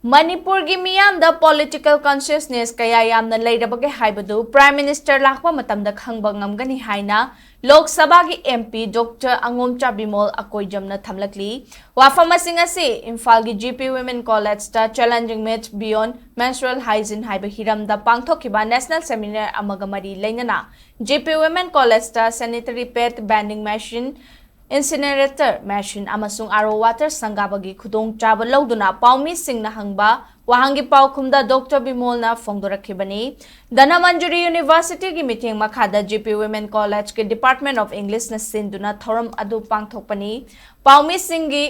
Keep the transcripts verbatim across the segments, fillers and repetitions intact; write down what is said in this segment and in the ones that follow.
ꯃꯅꯤꯄꯨꯔꯒꯤ ꯃꯤꯌꯥꯝꯗ political consciousness ꯀꯌꯥ ꯌꯥꯝꯅ ꯂꯩꯔꯕꯒꯦ ꯍꯥꯏꯕꯗꯨ Prime Minister ꯂꯥꯛꯄ ꯃꯇꯝꯗ ꯈꯪꯕ ꯉꯝꯒꯅꯤ ꯍꯥꯏꯅ ꯂꯣꯛ ꯁꯚꯥꯒꯤ M P Doctor ꯑꯉꯣꯝꯆꯥ ꯕꯤꯃꯣꯜ ꯑꯀꯣꯏꯖꯝꯅ ꯊꯝꯂꯛꯂꯤ꯫ ꯋꯥꯐꯝꯁꯤꯡ ꯑꯁꯤ ꯏꯝꯐꯥꯜꯒꯤ G P Women College ꯇ Challenging Myths Beyond Menstrual Hygiene ꯍꯥꯏꯕ ꯍꯤꯔꯝꯗ ꯄꯥꯡꯊꯣꯛꯈꯤꯕ national seminar ꯑꯃꯒ ꯃꯔꯤ ꯂꯩꯅꯅ G P Women College ꯇ sanitary pad vending machine, incinerator machine ꯑꯃꯁꯨꯡ R O water ꯁꯪꯒꯥꯕꯒꯤ ꯈꯨꯗꯣꯡꯆꯥꯕ ꯂꯧꯗꯨꯅ ꯄꯥꯎꯃꯤꯁꯤꯡꯅ ꯍꯪꯕ ꯋꯥꯍꯪꯒꯤ ꯄꯥꯎꯈꯨꯝꯗ Doctor ꯕꯤꯃꯣꯜꯅ ꯐꯣꯡꯗꯣꯔꯛꯈꯤꯕꯅꯤ꯫ ꯙꯅꯃꯟꯖꯨꯔꯤ University ꯒꯤ ꯃꯤꯠꯌꯦꯡ ꯃꯈꯥꯗ G P Women College ꯀꯤ Department of English ꯅ ꯁꯤꯟꯗꯨꯅ ꯊꯧꯔꯝ ꯑꯗꯨ ꯄꯥꯡꯊꯣꯛꯄꯅꯤ꯫ ꯄꯥꯎꯃꯤꯁꯤꯡꯒꯤ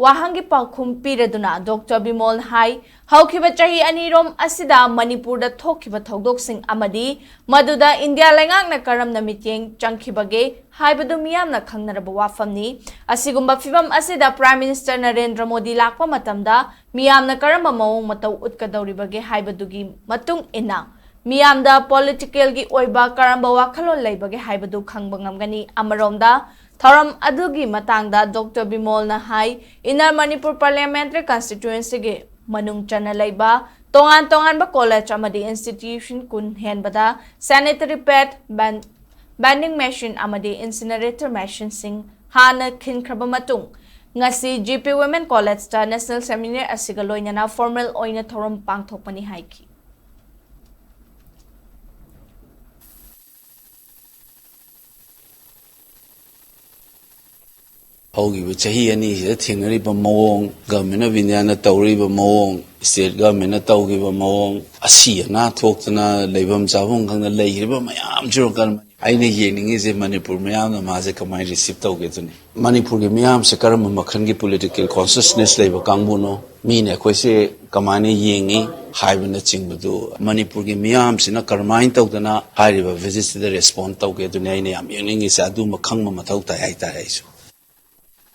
ꯋꯥꯍꯪꯒꯤ ꯄꯥꯎꯈꯨꯝ ꯄꯤꯔꯗꯨꯅ Doctor ꯕꯤꯃꯣꯜꯅ ꯍꯥꯏ, ꯍꯧꯈꯤꯕ ꯆꯍꯤ ꯑꯅꯤꯔꯣꯝ ꯑꯁꯤꯗ ꯃꯅꯤꯄꯨꯔꯗ ꯊꯣꯛꯈꯤꯕ ꯊꯧꯗꯣꯛꯁꯤꯡ ꯑꯃꯗꯤ ꯃꯗꯨꯗ ꯏꯟꯗꯤꯌꯥ ꯂꯩꯉꯥꯛꯅ ꯀꯔꯝꯅ ꯃꯤꯠꯌꯦꯡ ꯆꯪꯈꯤꯕꯒꯦ ꯍꯥꯏꯕꯗꯨ ꯃꯤꯌꯥꯝꯅ ꯈꯪꯅꯔꯕ ꯋꯥꯐꯝꯅꯤ꯫ ꯑꯁꯤꯒꯨꯝꯕ ꯐꯤꯚꯝ ꯑꯁꯤꯗ Prime Minister ꯅꯔꯦꯟꯗ꯭ꯔ ꯃꯣꯗꯤ ꯂꯥꯛꯄ ꯃꯇꯝꯗ ꯃꯤꯌꯥꯝꯅ ꯀꯔꯝꯕ ꯃꯑꯣꯡ ꯃꯇꯧ ꯎꯠꯀꯗꯧꯔꯤꯕꯒꯦ ꯍꯥꯏꯕꯗꯨꯒꯤ ꯃꯇꯨꯡ ꯏꯟꯅ ꯃꯤꯌꯥꯝꯗ political ꯒꯤ ꯑꯣꯏꯕ ꯀꯔꯝꯕ ꯋꯥꯈꯜꯂꯣꯟ ꯂꯩꯕꯒꯦ ꯍꯥꯏꯕꯗꯨ ꯈꯪꯕ ꯉꯝꯒꯅꯤ꯫ ꯑꯃꯔꯣꯝꯗ ꯊꯧꯔꯝ ꯑꯗꯨꯒꯤ ꯃꯇꯥꯡꯗ Doctor ꯕꯤꯃꯣꯜꯅ ꯍꯥꯏ, Inner Manipur Parliamentary Constituency ꯒꯤ ꯃꯅꯨꯡ ꯆꯟꯅ ꯂꯩꯕ ꯇꯣꯉꯥꯟ ꯇꯣꯉꯥꯟꯕ college ꯑꯃꯗꯤ institution ꯀꯨꯟ ꯍꯦꯟꯕꯗ sanitary pad, ben-, vending machine ꯑꯃꯗꯤ incinerator machine ꯁꯤꯡ ꯍꯥꯟꯅ ꯈꯤꯟꯈ꯭ꯔꯕ ꯃꯇꯨꯡ, ꯉꯁꯤ G P Women College ꯇ national seminar ꯑꯁꯤꯒ ꯂꯣꯏꯅꯅ formal ꯑꯣꯏꯅ ꯊꯧꯔꯝ ꯄꯥꯡꯊꯣꯛꯄꯅꯤ ꯍꯥꯏꯈꯤ꯫ ꯍꯧꯈꯤꯕ ꯆꯍꯤ ꯑꯅꯤꯁꯤꯗ ꯊꯦꯡꯅꯔꯤꯕ ꯃꯑꯣꯡ, Government of India ꯅ ꯇꯧꯔꯤꯕ ꯃꯑꯣꯡ, State Government ꯅ ꯇꯧꯈꯤꯕ ꯃꯑꯣꯡ, ꯑꯁꯤ ꯑꯅꯥ ꯊꯣꯛꯇꯅ ꯂꯩꯐꯝ ꯆꯥꯐꯝ ꯈꯪꯗꯅ ꯂꯩꯈ꯭ꯔꯤꯕ ꯃꯌꯥꯝꯁꯤꯕꯨ ꯀꯔꯝ-, ꯑꯩꯅ ꯌꯦꯡꯅꯤꯡꯉꯤꯁꯦ ꯃꯅꯤꯄꯨꯔ ꯃꯤꯌꯥꯝꯅ ꯃꯥꯁꯦ ꯀꯃꯥꯏꯅ receive ꯇꯧꯒꯦ ꯑꯗꯨꯅꯤ꯫ ꯃꯅꯤꯄꯨꯔꯒꯤ ꯃꯤꯌꯥꯝꯁꯦ ꯀꯔꯝꯕ ꯃꯈꯜꯒꯤ political consciousness ꯂꯩꯕ ꯀꯥꯡꯕꯨꯅꯣ? ꯃꯤꯅ ꯑꯩꯈꯣꯏꯁꯦ ꯀꯃꯥꯏꯅ ꯌꯦꯡꯉꯤ ꯍꯥꯏꯕꯅꯆꯤꯡꯕꯗꯨ ꯃꯅꯤꯄꯨꯔꯒꯤ ꯃꯤꯌꯥꯝꯁꯤꯅ ꯀꯔꯝꯍꯥꯏꯅ ꯇꯧꯗꯅ ꯍꯥꯏꯔꯤꯕ visit ꯁꯤꯗ respond ꯇꯧꯒꯦ? ꯑꯗꯨꯅꯤ ꯑꯩꯅ ꯌꯥꯝ ꯌꯦꯡꯅꯤꯡꯉꯤꯁꯦ꯫ ꯑꯗꯨꯃ ꯈꯪꯕ ꯃꯊꯧ ꯇꯥꯏ ꯍꯥꯏꯇꯥꯔꯦ ꯑꯩꯁꯨ꯫